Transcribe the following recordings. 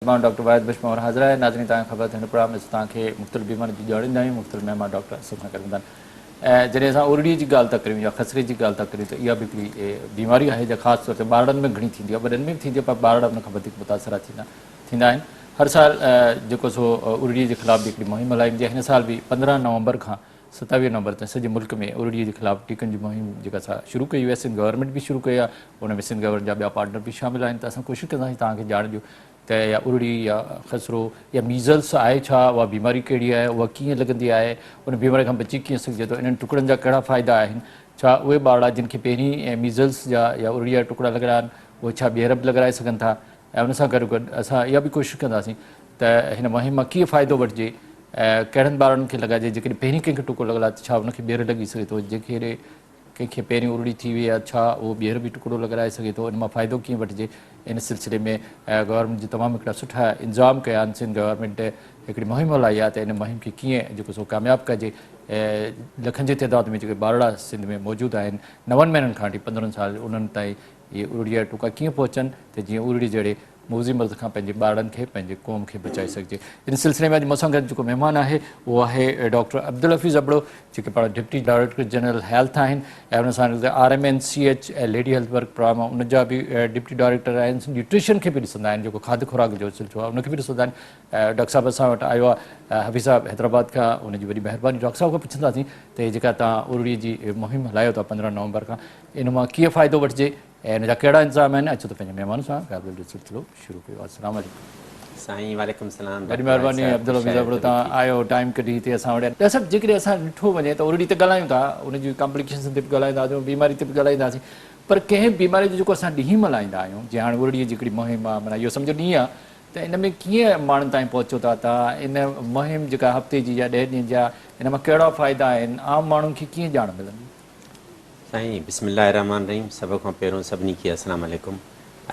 مان ڊاڪٽر واحد بخش پنهور حاضر آهي. ناظرين توهان کي خبر ته هن پروگرام ۾ اسان توهان کي مختلف بيمارين جي ڄاڻ ڏيندا آهيون. مختلف مهمان ڊاڪٽر اسان سان گڏ هوندا آهن. ۽ جڏهن اسان ارڙي جي ڳالهه ٿا ڪريون يا خسري جي ڳالهه ٿا ڪريون ته اها به هڪڙي بيماري آهي جا خاص طور تي ٻارڙن ۾ گهڻي ٿيندي آهي وڏن ۾ به ٿيندي آهي پر ٻارڙا ان کان وڌيڪ متاثر ٿيندا آهن. هر سال جيڪو سو ارڙي جي خلاف به هڪڙي مهم هلائي ويندي آهي. هن سال به 15 نومبر کان 27 نومبر تائين سڄي ملڪ ۾ ارڙي جي خلاف ٽيڪن جي مهم جيڪا سا شروع ڪئي وئي آهي. سنڌ گورنمينٽ به شروع ڪئي آهي. ان ۾ سنڌ گورنمينٽ جا ٻيا پارٽنر به شامل آهن ته اسان ڪوشش ڪنداسين توهان کي ڄاڻ ڏيون ته يا ارڙي يا خسرو يا ميزلس آهي ڇا، اها بيماري ڪهڙي آهي، اها ڪيئن لڳندي آهي، ان بيماري کان بچي ڪيئن سگهجي ٿو، انهن ٽڪڙن جا ڪهڙا فائدا آهن، ڇا اهي ٻارڙا جن کي پهرين ميزلس جا يا ارڙي جا ٽڪڙا لڳل آهن اهي ڇا ٻيهر به لڳرائي سگهن ٿا ۽ ان سان گڏوگڏ اسان اها به ڪوشش ڪنداسين ته هن مهم مان ڪيئن فائدو وٺجي ۽ ڪهڙن ٻارڙن کي لڳائجي، جيڪڏهن پهرين ڪنهن کي ٽڪو لڳل آهي ته ڇا ان کي ٻيهر لڳي سگهي ٿو، جيڪڏهن ڪنهن کي پهرين ارڙي ٿي وئي آهي ڇا اهو ٻيهر به ٽڪڙو لڳرائي سگهي ٿو، ان مان فائدو ڪيئن وٺجي، ان سلسلي ۾ گورنمينٽ جي تمام هڪڙا سٺا انتظام ڪيا آهن، سنڌ گورنمينٽ هڪڙي مهم هلائي آهي ته ان مهم کي ڪيئن جيڪو سو ڪامياب ڪجي، لکن جي تعداد ۾ جيڪي ٻارڙا سنڌ ۾ موجود آهن نون مهينن کان وٺي 15 سال انهن تائين اهي ارڙي جا ٽڪا ڪيئن پهچن ته جيئن ارڙي جهڙي موذي مرض کان پنهنجي ٻارڙن کي پنهنجي قوم کي بچائي سگهجي. ان سلسلي ۾ اڄ مون سان گڏ جيڪو مهمان آهي اهو آهي ڊاڪٽر عبدالحفيظ ابڙو جيڪي پاڻ ڊپٽي ڊائريڪٽر جنرل هيلٿ آهن ۽ ان سان گڏ R M N C H ۽ lady health work programme ان جا به ڊپٽي ڊائريڪٽر آهن نيوٽريشن کي به ڏسندا آهن جيڪو کاڌ خوراڪ جو سلسلو آهي ان کي به ڏسندا آهن ڊاڪٽر صاحب اسان وٽ آيو آهي حفيظ صاحب حيدرآباد کان ان جي وڏي مهرباني ڊاڪٽر صاحب کان پڇنداسين ته جيڪا توهان ارڙي جي مهم هلايو ٿا 15 نومبر کان ان مان ڪيئن فائدو وٺجي ۽ ان جا ڪهڙا انتظام آهن اچو ته پنهنجي مهمان سان ڳالهه ٻولهه جو سلسلو شروع ڪيون السلام عليڪم. سائين وعليڪم السلام وڏي مهرباني عبدالحفيظ ابڙو توهان آيو ٽائيم ڪڍي هتي اسان وٽ. ڊاڪٽر صاحب جيڪڏهن اسان ڏٺو وڃي ته اوريڊي ته ڳالهايون ٿا ان جي ڪامپليڪيشنس تي به ڳالهائينداسين بيماري تي به ڳالهائينداسين پر ڪنهن بيماري جو جيڪو اسان ڏينهن ملهائيندا آهيون جيئن هاڻي اوريڊي جي هڪڙي مهم آهي معنيٰ اهو سمجهو ڏينهن آهي ته ان ۾ ڪيئن ماڻهن تائين پهچو ٿا توهان ان مهم جيڪا هفتي جي يا 10 ڏينهن جي آهي ان مان ڪهڙا فائدا آهن عام ماڻهن کي ڪيئن ڄاڻ ملندي. سائين بسم الله الرحمٰن الرحيم سڀ کان پهريون سڀني کي السلام عليڪم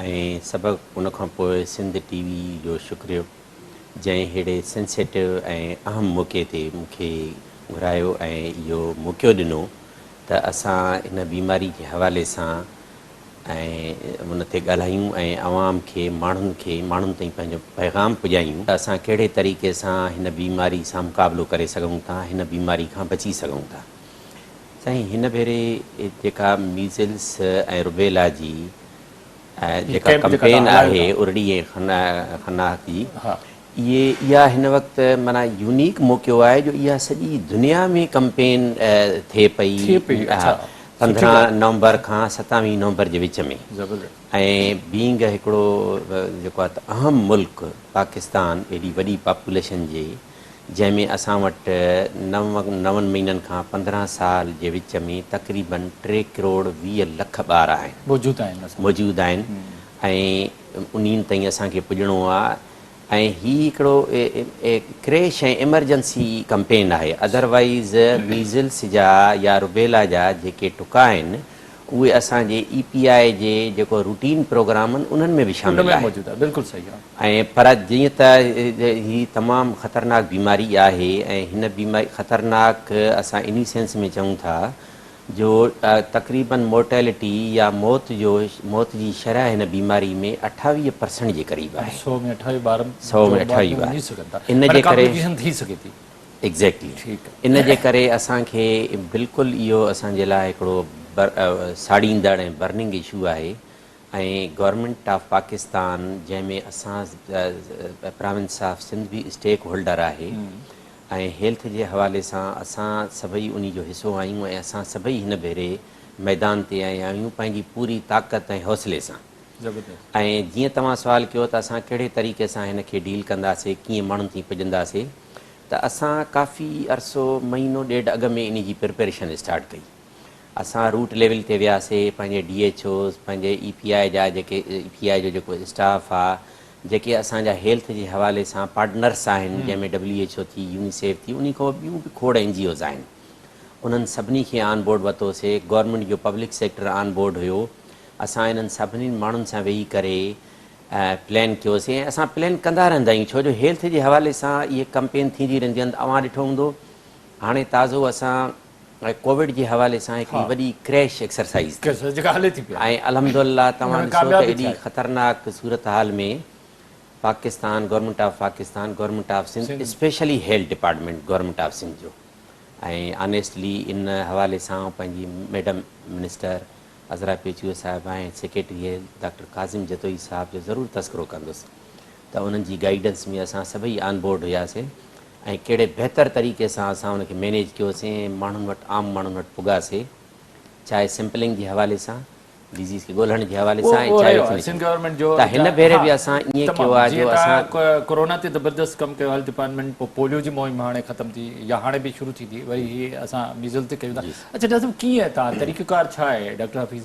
۽ سڀ ان کان پوء سنڌ ٽي وي جو شڪريو جنهن ههڙي سينسيٽو ۽ اهم موقعي تي مون کي گهرايو ۽ اهو موقعو ڏنو ته اسان ان بيماري جي حوالي سان ۽ ان تي ڳالهايون ۽ عوام کي ماڻهن کي ماڻهن تائين پنهنجو پيغام پڄايون ته اسان ڪهڙي طريقي سان هن بيماري سان مقابلو ڪري سگهون ٿا هن بيماري کان بچي سگهون ٿا. سائين هن ڀيري جيڪا ميزلس ۽ روبيلا جي جيڪا ڪمپين آهي ارڙي ۽ خناق جي اهي اها هن وقت معنيٰ يونيڪ موقعو آهي جو اها سڄي دنيا ۾ ڪمپين ٿئي پئي 15 نومبر کان 27 نومبر جي وچ ۾ ۽ بينگ هڪڙو جيڪو آهي ته اهم ملڪ پاڪستان ايڏي وڏي پاپوليشن جي جنهن ۾ اسان وٽ نون مهينن کان 15 سال جي وچ ۾ تقريباً 3 ڪروڙ 20 لک ٻار آهن. موجود آهن اسان وٽ. موجود آهن ۽ انهن تائين اسان کي پڄڻو آهي ۽ هي هڪڙو ڪريش ۽ ايمرجنسي ڪمپين آهي ادروائيز ميزلس جا يا روبيلا جا جيڪي ٽڪا آهن اهي اسان جي اي پي آء جي جيڪو روٽين پروگرام آهن انهن ۾ به شامل آهن. ان ۾ موجود آهي بلڪل صحيح آهي. ۽ پر جيئن ته هي تمام خطرناڪ بيماري آهي ۽ هن بيماري خطرناڪ اسان انهي سينس ۾ چئون ٿا جو تقريبن مورٽيلٽي يا موت جو موت جي شرح هن بيماري ۾ 28 پرسنٽ جي قريب آهي. 100 ۾ 28 ٻار 100 ۾ 28 ٻار وڃي سگهن ٿا ان جي ڪري ڪامپليڪيشن ٿي سگهي ٿي. ايگزيڪٽلي ان جي ڪري اسان کي بلڪل اهو اسان جي لاء هڪڙو ساڙيندڙ ۽ برننگ اشو آهي ۽ گورنمينٽ آف پاڪستان جنهن ۾ اسان پراونس آف سنڌ به اسٽيڪ هولڊر آهي ۽ هيلٿ جي حوالي سان اسان سڀئي انهي جو حصو آهيون ۽ اسان سڀئي هن ڀيري ميدان تي آيا آهيون پنهنجي پوري طاقت ۽ حوصلي سان ۽ جيئن توهان سوال ڪيو ته اسان ڪهڙي طريقي سان هن کي ڊيل ڪنداسي ڪيئن ماڻهن تائين پڄنداسي ته اسان ڪافي عرصو مهينو ڏيڍ اڳ ۾ انهي جي پرپيريشن اسٽارٽ ڪئي. اسان روٽ ليول تي وياسي پنهنجي ڊي ايڇ اوز پنهنجي اي پي آء جا جيڪي اي پي آء جو جيڪو اسٽاف آ جيڪي اسان جا هيلٿ جي حوالي سان پارٽنرس آهن جنهن ۾ ڊبليو ايڇ او ٿي يونيسيف ٿي انهي کان ٻيون به کوڙ اين جي اوز آهن انهن سڀني کي آن بورڊ ورتوسي گورنمينٽ جو پبلڪ سيڪٽر آن بورڊ هيو اسان انهن سڀني ماڻهن سان ويهي ڪري پلان ڪيوسين ۽ اسان پلان ڪندا رهندا آهيون ڇو جو هيلٿ جي حوالي سان اهي ڪمپين ٿيندي رهنديون آهن اوهان ڏٺو هوندو هاڻي تازو اسان ڪووڊ جي حوالي سان هڪڙي وڏي ڪريش ايڪسرسائز ٿي جيڪا هلي ٿي پئي ۽ الحمدلله توهان ڏسو ته ايڏي خطرناڪ صورتحال ۾ Pakistan government of Pakistan government of Sindh specially health department government of Sindh جو ۽ آنيسٽلي ان حوالي سان پنهنجي ميڊم منسٽر عذرا پيچوهو صاحبه ۽ secretary health doctor Kazim Jatoi صاحب جو ضرور تذڪرو ڪندس ته انهن جي گائيڊنس ۾ اسان سڀئي آن بورڊ هياسين ۽ ڪهڙي بهتر طريقي سان اسان ان کي مينيج ڪيوسين ۽ ماڻهن وٽ عام ماڻهن وٽ پڳاسي چاهي سيمپلنگ جي حوالي سان ڊزيز کي ڳولڻ جي حوالي سان ۽ چاهي ويڪسينيشن سنڌ گورنمينٽ جو ته هن ڀيري به اسان ائين ڪيو آهي جو اسان ڪورونا تي زبردست ڪم ڪيو هيلٿ ڊپارٽمينٽ پوء پوليو جي مهم هاڻي ختم ٿي يا هاڻي به شروع ٿيندي وري هي اسان ميزل تي ڪيون ٿا اڇا ڊاڪٽر صاحب ڪيئن تان طريقه ڪار ڇا آهي ڊاڪٽر حفيظ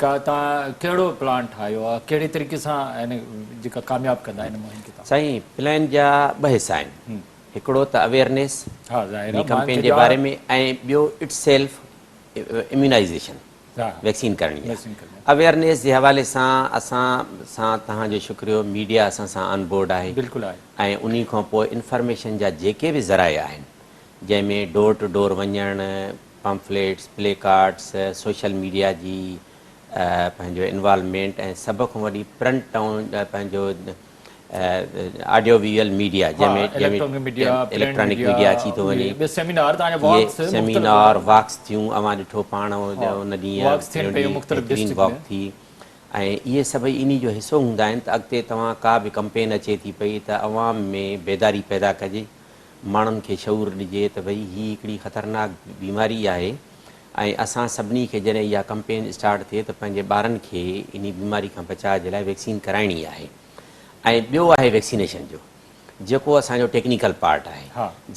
ڪا تان ڪهڙو پلان ٺاهيو آهي ڪهڙي طريقي سان ان جيڪا ڪامياب ڪندا ان مهم کي تان سائين پلان جا ٻه حصا آهن هڪڙو ته اويئرنيس ها ظاهر آهي ڪمپين جي باري ۾ ۽ ٻيو it self immunisation vaccine ڪرڻي آهي اويئرنيس جي حوالي سان اسان سان توهان جو شڪريو ميڊيا اسان سان آن بورڊ آهي بلڪل آهي ۽ انهي کان پوء انفارميشن جا جيڪي به ذرائع آهن جنهن ۾ ڊور ٽو ڊور وڃڻ پمفليٽس پلي ڪارڊس سوشل ميڊيا جي پنهنجو انوالومينٽ ۽ سڀ کان وڏي پرنٽ ۽ پنهنجو آڊيو ويزوئل ميڊيا جنهن ۾ اليڪٽرانڪ ميڊيا اچي ٿو وڃي سيمينار واڪس ٿيون اوهان ڏٺو پاڻ ان ڏينهن بهترين واڪ ٿي ۽ اهي سڀئي انهي جو حصو هوندا آهن ته اڳتي توهان ڪا به ڪمپين اچي ٿي پئي ته عوام ۾ بيداري پيدا ڪجي ماڻهن کي شعور ڏجي ته ڀئي هي هڪڙي خطرناڪ بيماري آهي ۽ اسان سڀني کي جڏهن اها ڪمپين اسٽارٽ ٿئي ته پنهنجي ٻارن کي انهي بيماري کان بچاء جي لاء ويڪسين ڪرائڻي آهي. ۽ ٻيو آهي ويڪسينيشن جو جيڪو اسان جو ٽيڪنيڪل پارٽ آهي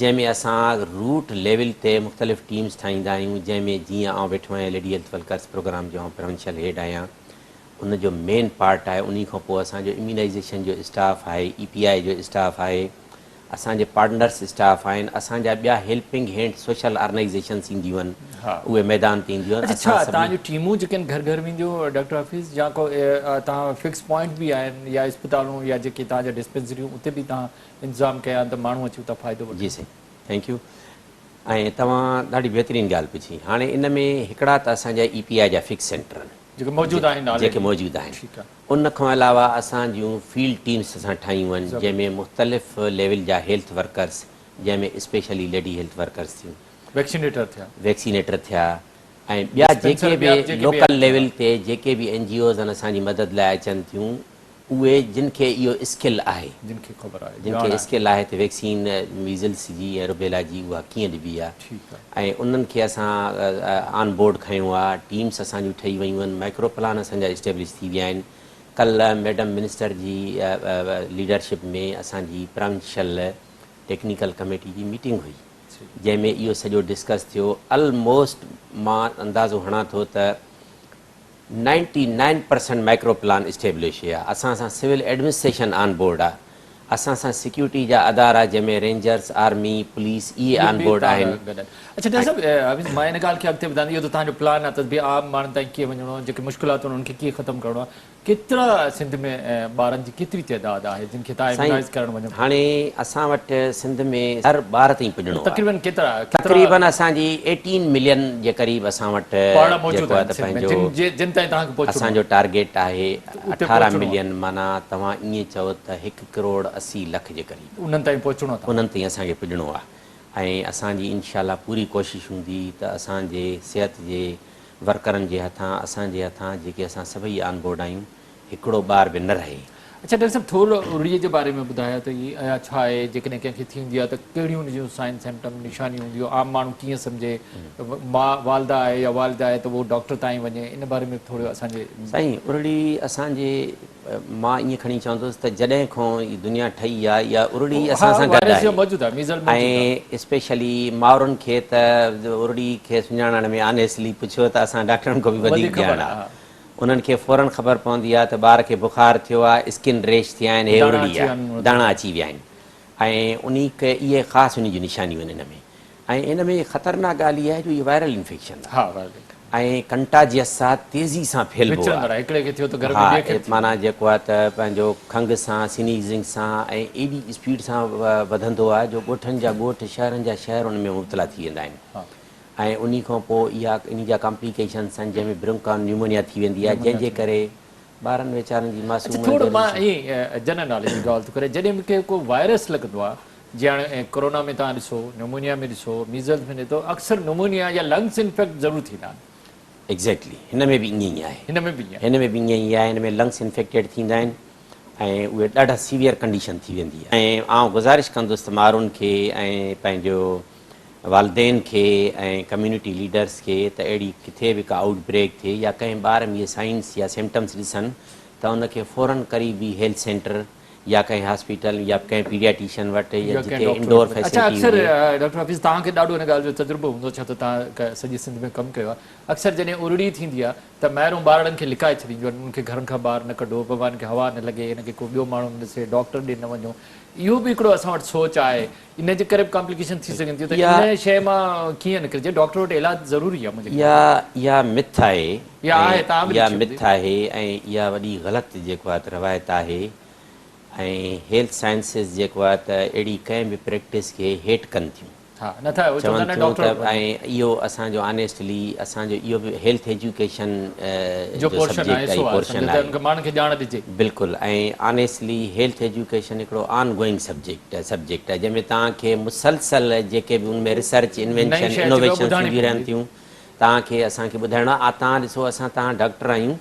جنهن ۾ اسان روٽ ليول تي مختلف ٽيمز ٺاهيندا آهيون جنهن ۾ جيئن آئون ويٺو آهيان ليڊي هيلٿ ورڪرز پروگرام جو آئون پروونشل هيڊ آهيان ان جو مين پارٽ آهي انهي کان پوء اسان جو اميونائيزيشن جو اسٽاف آهي اي پي آء جو اسٽاف آهي اسان جي پارٽنرس اسٽاف آهن اسان جا ٻيا هيلپنگ هينڊ سوشل آرگنائيزيشنس اينديون آهن اهي ميدان تي اينديون آهن اڇا ڇا توهان جون ٽيمون جيڪي آهن گهر گهر وينديون ڊاڪٽر حفيظ يا ڪو توهان فڪس پوائنٽ به آهن يا اسپتالون يا جيڪي توهان جا ڊسپينسريون اتي به توهان انتظام ڪيا آهن ته ماڻهو اچي اتان فائدو وٺن. جي سائين thank you ۽ توهان ڏاڍي بهترين ڳالهه پڇي هاڻي ان ۾ هڪڙا ته اسان جا اي پي آء جا فڪس سينٽر آهن جيڪي موجود آهن آلريڊي جيڪي موجود آهن ٺيڪ آهي. ان کان علاوه اسان جون فيلڊ ٽيمز اسان ٺاهيون آهن جنهن ۾ مختلف ليول جا هيلٿ ورڪرز جنهن ۾ اسپيشلي ليڊي هيلٿ ورڪرز ٿيون. ويڪسينيٽر ٿيا. ويڪسينيٽر ٿيا ۽ ٻيا جيڪي به لوڪل ليول تي جيڪي به اين جي اوز آهن اسان جي مدد لاء اچن ٿيون اهي جن کي اهو اسڪل آهي جن کي خبر آهي جن کي اسڪل آهي ته ويڪسين ميزلس جي ۽ روبيلا جي اها ڪيئن ڏبي آهي ۽ انهن کي اسان آن بورڊ کنيو آهي ٽيمس اسان جون ٺهي ويون آهن مائڪرو پلان اسان جا اسٽيبلش ٿي ويا آهن ڪلهه ميڊم منسٽر جي ليڊرشپ ۾ اسان جي پراونشل ٽيڪنيڪل ڪميٽي جي ميٽنگ هئي جنهن ۾ اهو سڄو ڊسڪس ٿيو الموسٽ مان اندازو هڻان ٿو ته ninety nine percent micro plan establish آ اسان سان سول ايڊمنسٽريشن آن بورڊ آ اسان سان سيڪيورٽي جا ادارا جنهن ۾ رينجرز آرمي پوليس اهي آن بورڊ آهن. اڇا ڊاڪٽر صاحب حفيظ مان ان ڳالهه کي اڳتي وڌائيندس اهو ته توهان جو پلان آ ته به عام ماڻهن تائين ڪيئن وڃڻو آ جيڪي مشڪلاتون آهن انهن کي ڪيئن ختم ڪرڻو آ ڪيترا سنڌ ۾ ٻارن جي ڪيتري تعداد آهي جن کي توهان سائين اميونائيز ڪرڻ وڃو ٿا؟ هاڻي اسان وٽ سنڌ ۾ هر ٻار تائين پڄڻو آهي. تقريبن ڪيترا ڪيترا؟ تقريبن اسان جي ايٽين ملين جي قريب اسان وٽ ٻارڙا موجود جيڪو آهي آهن ته سنڌ ۾ پنهنجو جن جي جن تائين توهان کي پهچڻو اسان آهي. جو ٽارگيٽ آهي اتي 18 پهچڻو آهي. ملين معنيٰ توهان ائين چئو ته هڪ ڪروڙ 80 لک جي قريب. انهن تائين پهچڻو آهي. انهن تائين اسان کي پڄڻو آهي ۽ اسان جي انشاء الله پوري ڪوشش هوندي ته اسان جي صحت جي ورڪرن جي هٿان اسان جي هٿان جيڪي اسان سڀئي آن بورڊ آهيون هڪڙو ٻار به نه رهي. اڇا ڊاڪٽر صاحب ٿورو ارڙي جي باري ۾ ٻڌايو ته هي اها ڇا آهي جيڪڏهن ڪنهن کي ٿيندي آهي ته ڪهڙيون ان جون سائن سمپٽم نشانيون هونديون عام ماڻهو ڪيئن سمجهي ماء والده آهي يا والد آهي ته اهو ڊاڪٽر تائين وڃي ان باري ۾ به ٿورو اسان جي. سائين ارڙي اسان جي مان ائين کڻي چوندس ته جڏهن کان هي دنيا ٺهي آهي اها ارڙي اسان سان گڏ آهي ۽ اسپيشلي مائرن کي ته ارڙي کي سڃاڻڻ ۾ آنيسٽلي پڇو ته اسان ڊاڪٽرن کان به وڌيڪ ڄاڻ آهي انهن کي فورن خبر پوندي آهي ته ٻار کي بخار ٿيو آهي اسڪن ريش ٿيا آهن هي ارڙي آهي داڻا اچي ويا آهن ۽ انهي کي اهي خاص انهي جون نشانيون آهن ان ۾ ۽ ان ۾ خطرناڪ ڳالهه اها آهي جو اهي وائرل انفيڪشن آهي ۽ ڪنٽاجيس آهي تيزي سان ڦهلبو آهي ها معنيٰ جيڪو آهي ته پنهنجو کنگهه سان سنيزنگ سان ۽ ايڏي اسپيڊ سان وڌندو آهي جو ڳوٺن جا ڳوٺ شهرن جا شهر ان ۾ مبتلا ٿي ويندا آهن ۽ انهي کان پوء اها انهي جا ڪامپليڪيشنس آهن جنهن ۾ برونڪان نيومونيا ٿي ويندي آهي جنهن جي ڪري ٻارن ويچارن جي اڇا معصوم ٿورو مان ائين جنرل ناليج جي ڳالهه ٿو ڪريان جڏهن به ڪنهن ڪو وائرس لڳندو آهي جيئن هاڻي ڪورونا ۾ توهان ڏسو نمونيا ۾ ڏسو ميزلز ۾ ڏسو اڪثر نمونيا يا لنگس انفيڪٽ ضرور ٿيندا آهن. ايگزيڪٽلي هن ۾ به ائين ئي آهي. هن ۾ به ائين. هن ۾ به ائين ئي آهي هن ۾ لنگس انفيڪٽيڊ ٿيندا آهن ۽ اهي ڏاڍا سيويئر ڪنڊيشن ٿي ويندي آهي ۽ آئون گذارش ڪندس ته مارون کي ۽ پنهنجو والدين کي ۽ ڪميونٽي ليڊرس کي ته اهڙي ڪٿي به ڪا آئوٽ بريڪ ٿئي يا ڪنهن ٻار ۾ اهي سائنس يا سمپٽمس ڏسن ته ان کي فورن قريبي هيلٿ سينٽر يا ڪنهن هاسپيٽل يا ڪنهن پيڊياٽيشن وٽ يا يا ڪنهن جتي ڊاڪٽر انڊور وٽ. اڇا فيسلٽي اڪثر هجي. ڊاڪٽر حفيظ توهان کي ڏاڍو ان ڳالهه جو تجربو هوندو ڇو ته توهان سڄي سنڌ ۾ ڪم ڪيو آهي اڪثر جڏهن ارڙي ٿيندي آهي ته مائرون ٻارڙن کي لڪائي ڇڏينديون آهن انهن کي گهرن کان ٻاهر نه ڪڍو بابا هن کي هوا نه لڳي هن کي ڪو ٻيو ماڻهو نه ڏسي ڊاڪٽر ڏي نه وڃو اهو به هڪڙو اسان وٽ سوچ آهي ان جي ڪري به ڪامپليڪيشن ٿي سگهن ٿيون ته ان شيء مان ڪيئن نڪرجي ڊاڪٽر وٽ علاج ضروري آهي منهنجي خيال ۾. اها اها مٿ آهي اها آهي توهان به اها ڏٺي هوندي. مٿ آهي ۽ اها وڏي غلط جيڪو آهي ته روايت آهي ۽ هيلٿ سائنسز جيڪو آهي ته اهڙي ڪنهن به پريڪٽس کي هيٽ ڪن ٿيون. ها نه ٿا اهو چون چوندا نه ٿيون ڊاڪٽر ته وٽ وڃو. ۽ اهو اسان جو آنيسٽلي اسان جو اهو به هيلٿ ايجوڪيشن جو جو پورشن آهي سبجيڪٽ حصو آهي آهي پورشن سمجهو ته آهي ان کي ماڻهن کي ڄاڻ ڏجي. بلڪل ۽ آنيسٽلي هيلٿ ايجوڪيشن هڪڙو آن گوئنگ سبجيڪٽ سبجيڪٽ آهي جنهن ۾ توهان کي مسلسل جيڪي به ان ۾ ريسرچ نئين انوينشن شيء اچي وئي انوويشن ٻڌائڻي ٿينديون رهن پوندي. ٿيون توهان کي اسان کي ٻڌائڻو آهي توهان ڏسو اسان توهان ڊاڪٽر آهيون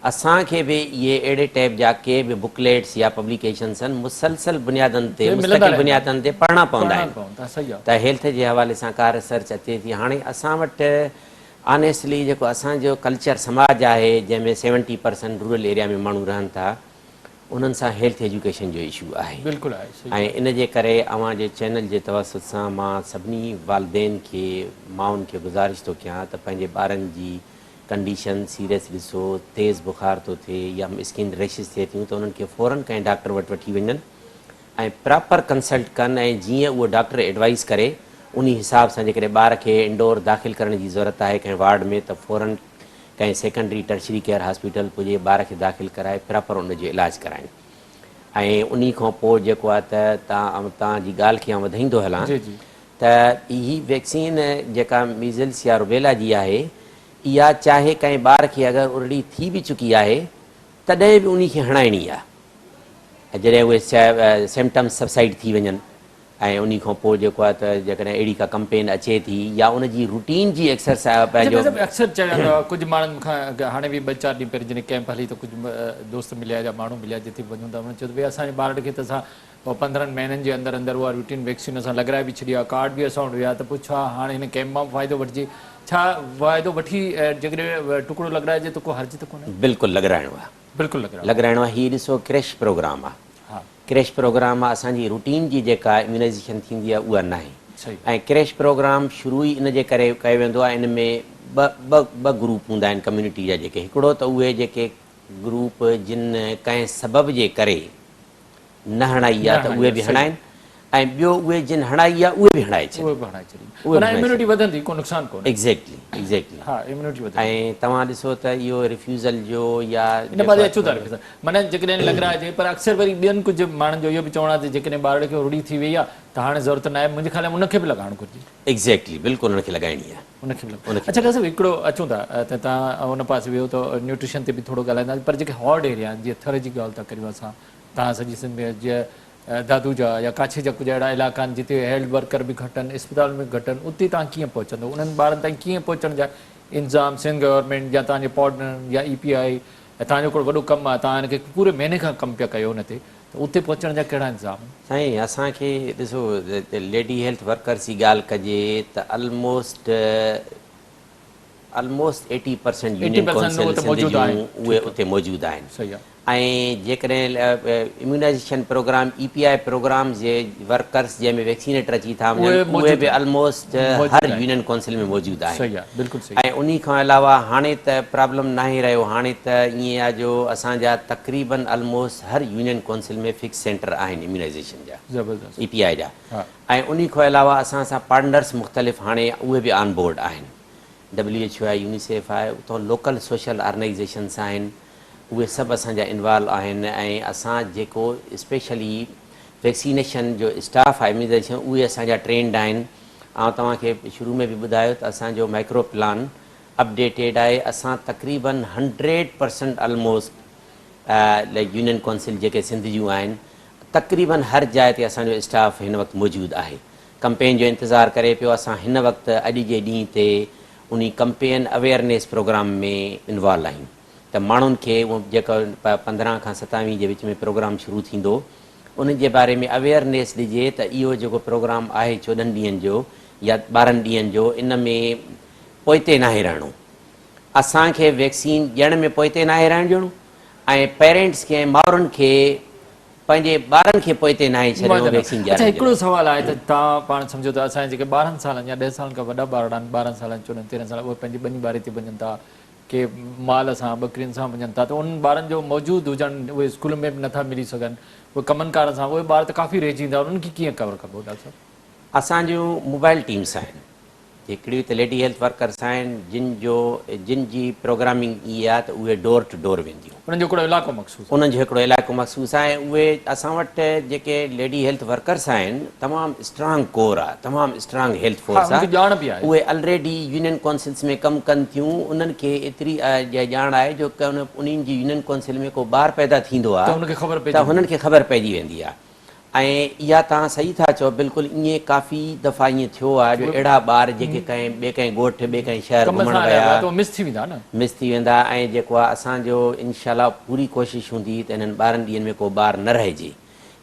اسان کي به اهي اهڙي ٽائيپ جا ڪي به بڪليٽس يا پبليڪيشنس آهن مسلسل بنيادن تي مستقل بنيادن تي پڙهڻا پوندا آهن ته هيلٿ جي حوالي سان ڪا ريسرچ اچي ٿي هاڻي اسان وٽ آنيسٽلي جيڪو اسان جو ڪلچر سماج آهي جنهن ۾ سيونٽي پرسنٽ رورل ايريا ۾ ماڻهو رهن ٿا انهن سان هيلٿ ايجوڪيشن جو اشو آهي بلڪل آهي صحيح ۽ ان جي ڪري اوهان جي چينل جي توسط سان مان سڀني والدين کي مائن کي گذارش ٿو ڪيان ته پنهنجي ٻارن جي ڪنڊيشن سيريس ڏسو تيز بخار ٿو ٿئي يا اسڪن ريشز ٿئي ٿيون ته انهن کي فورن ڪنهن ڊاڪٽر وٽ وٺي وڃن ۽ پراپر ڪنسلٽ ڪن ۽ جيئن اهو ڊاڪٽر ايڊوائيز ڪري انهي حساب سان جيڪڏهن ٻار کي انڊور داخل ڪرڻ جي ضرورت آهي ڪنهن وارڊ ۾ ته فورن ڪنهن سيڪنڊري ٽرشري ڪيئر هاسپيٽل پڄي ٻار کي داخل ڪرائي پراپر ان جو علاج ڪرائين ۽ انهي کان پوء جيڪو آهي ته توهان جي ڳالهه کي آئون وڌائيندو هلان جي جي. ته هي ويڪسين جيڪا ميزلس يا روبيلا جي آهي اها چاهي ڪنهن ٻار کي اگر ارڙي ٿي به چڪي آهي تڏهن به انهي کي هڻائڻي آهي ۽ جڏهن اهي سمپٽمس سبسائيڊ ٿي وڃن ۽ انهي کان پوء جيڪو آهي ته جيڪڏهن اهڙي ڪا ڪمپين اچي ٿي يا ان جي روٽين جي ايڪسرسائز اڇا پنهنجو مطلب اڪثر چيو ويندو آهي ڪجهه ماڻهن مون کان هاڻي به ٻه چار ڏينهن پهرين جڏهن ڪئمپ هلي ته ڪجهه دوست مليا يا ماڻهو مليا جتي به وڃون ٿا انهن چيو ته ڀئي اسان جي ٻارڙي کي ته اسان پوء 15 مهينن جي اندر اندر اها روٽين ويڪسين اسان لڳرائي به ڇڏي آهي، ڪارڊ به اسان وٽ ويا ته پوء ڇا هاڻي هن ڪئمپ مان به فائدو وٺجي؟ ڇا فائدو وٺي جيڪڏهن ٽڪڙو لڳرائجي ته ڪو حرج ته ڪونهي؟ بلڪل لڳرائڻو آهي. بلڪل لڳرائڻو آهي. لڳرائڻو آهي. هي ڏسو ڪريش پروگرام آهي. ها. ڪريش پروگرام آهي اسان جي روٽين جي جيڪا اميونائيزيشن ٿيندي آهي اها ناهي. صحيح. ۽ ڪريش پروگرام شروع ئي ان جي ڪري ڪيو ويندو آهي ان ۾ ٻه ٻه ٻه گروپ هوندا آهن ڪميونٽي جا جيڪي هڪڙو ته اهي جيڪي گروپ جن ڪنهن سبب جي ڪري نه هڻائي آ ته اهي به هڻائين ۽ ٻيو اهي جن هڻائي آ اهي به هڻائي ڇڏين. اهي به هڻائي ڇڏين. معنيٰ اميونٽي وڌندي ڪو نقصان ڪونهي. Exactly exactly. ها اميونٽي وڌندي. ۽ توهان ڏسو ته اهو ريفيوزل جو يا ان پاسي اچون ٿا رفيق صاحب معنيٰ جيڪڏهن لڳرائجي پر اڪثر وري ٻين ڪجهه ماڻهن جو اهو به چوڻ آهي ته جيڪڏهن ٻارڙي کي رڙي ٿي وئي آ ته هاڻي ضرورت ناهي منهنجي خيال ۾ ان کي به لڳائڻ گهرجي. ايگزيڪٽلي بلڪل ان کي لڳائڻي آ. ان کي به لڳائڻي اڇا ڊاڪٽر صاحب هڪڙو اچون ٿا ته توهان ان پاسي ويو ته نيوٽريشن تي به ٿورو ڳالهائينداسين پر جيڪي هارڊ ايريا آهن جيئن ٿر جي ڳالهه ٿا ڪريون اسان توهان سڄي سنڌ ۾ جيئن دادو جا يا ڪاڇي جا ڪجهه اهڙا علائقا آهن جتي هيلٿ ورڪر به گهٽ آهن اسپتالون به گهٽ آهن اتي توهان ڪيئن پهچندو انهن ٻارن تائين ڪيئن پهچڻ جا انتظام سنڌ گورنمينٽ يا توهان جي پارٽنر يا اي پي آء توهان جو هڪڙو وڏو ڪم آهي توهان هن کي پوري مهيني کان ڪم پيا ڪيو ان تي ته اتي پهچڻ جا ڪهڙا انتظام آهن؟ سائين اسان کي ڏسو ليڊي هيلٿ ورڪرز جي ڳالهه ڪجي ته almost almost eighty percent union council Sindh جون اهي اتي موجود آهن ۽ جيڪڏهن immunisation programme E P I programme جي ورڪرس جنهن ۾ ويڪسينيٽر اچي ٿا وڃن اهي به الموسٽ هر يونين ڪونسل ۾ موجود آهن ۽ انهي کان علاوه هاڻي ته پرابلم ناهي رهيو هاڻي ته ائين آهي جو اسان جا تقريبن الموسٽ هر يونين ڪونسل ۾ فڪس سينٽر آهن اميونائيزيشن جا اي پي آء جا ۽ انهي کان علاوه اسان سان پارٽنرس مختلف هاڻي اهي به آن بورڊ آهن ڊبليو ايڇ او آهي، يونيسيف آهي، اتان لوڪل سوشل آرگنائيزيشنس آهن، اهي سڀ اسان جا انوالو آهن ۽ اسان جيڪو اسپيشلي ويڪسينيشن جو اسٽاف آهي اميونائيزيشن اهي اسان جا ٽرينڊ آهن. آئون توهان کي شروع ۾ به ٻڌايو ته اسان جو مائڪرو پلان اپڊيٽيڊ آهي، اسان تقريبن hundred percent almost like union council جيڪي سنڌ جون آهن تقريبن هر جاء تي اسان جو اسٽاف هن وقت موجود آهي ڪمپين جو انتظار ڪري پيو اسان هن وقت اڄ جي ڏينهن تي انهي ڪمپين اويئرنيس پروگرام ۾ انوالو آهيون ته ماڻهن کي اهو جيڪو 15 کان 27 جي وچ ۾ پروگرام شروع ٿيندو انهن جي باري ۾ اويئرنيس ڏجي ته اهو جيڪو پروگرام آهي 14 ڏينهن جو يا 12 ڏينهن جو ان ۾ پوئتي ناهي رهڻو اسان کي ويڪسين ڏيڻ ۾ پوئتي ناهي رهڻ ڏيڻو ۽ پيرنٽس کي ۽ مائرن کي پنهنجي ٻارن کي پوئتي ناهي ڇڏڻو ويڪسين اڇا ڏيارڻ جي هڪڙو لاء. سوال آهي ته توهان پاڻ سمجهو ته اسان جا جيڪي 12 سالن يا 10 سالن کان وڏا ٻارڙا آهن 12 سالن 14 13 سالن اهي پنهنجي ٻني ٻاري تي وڃن ٿا ڪي مال سان ٻڪرين سان وڃن ٿا ته انهن ٻارن جو موجود هجڻ اهي اسڪول ۾ به نٿا ملي سگهن اهي ڪمن ڪارن سان اهي ٻار ته ڪافي رهجي ويندا انهن کي ڪيئن ڪور ڪبو ڊاڪٽر صاحب؟ اسان جون موبائل ٽيمس آهن هڪڙيون ته ليڊي هيلٿ ورڪرس آهن جن جو جن جي پروگرامنگ اهي آهي ته اهي ڊور ٽو ڊور وينديون. انهن جو هڪڙو علائقو مخصوص آهي. انهن جو هڪڙو علائقو مخصوص آهي ۽ اهي اسان وٽ جيڪي ليڊي هيلٿ ورڪرس آهن تمام اسٽرانگ ڪور آهي تمام اسٽرانگ هيلٿ ها فورس انهن کي آهي ڄاڻ به آهي. اهي الريڊي يونين ڪونسلس ۾ ڪم ڪن ٿيون انهن کي ايتري ڄاڻ آهي جو انهن جي يونين ڪونسل ۾ ڪو ٻار پيدا ٿيندو ته آهي انهن کي خبر ته پئجي ويندي هنن کي خبر پئجي ويندي آهي. ۽ اها توهان صحيح ٿا چئو بلڪل ائين ڪافي دفعا ائين ٿيو آهي جو اهڙا ٻار جيڪي ڪنهن ٻئي ڪنهن ڳوٺ ٻئي ڪنهن شهر ڪم گهمڻ سان هليا ويا ويا ته اهي مس ٿي ويندا نه. مس ٿي ويندا ۽ جيڪو آهي اسان جو انشاء الله پوري ڪوشش هوندي ته انهن 12 ڏينهن ۾ ڪو ٻار نه رهجي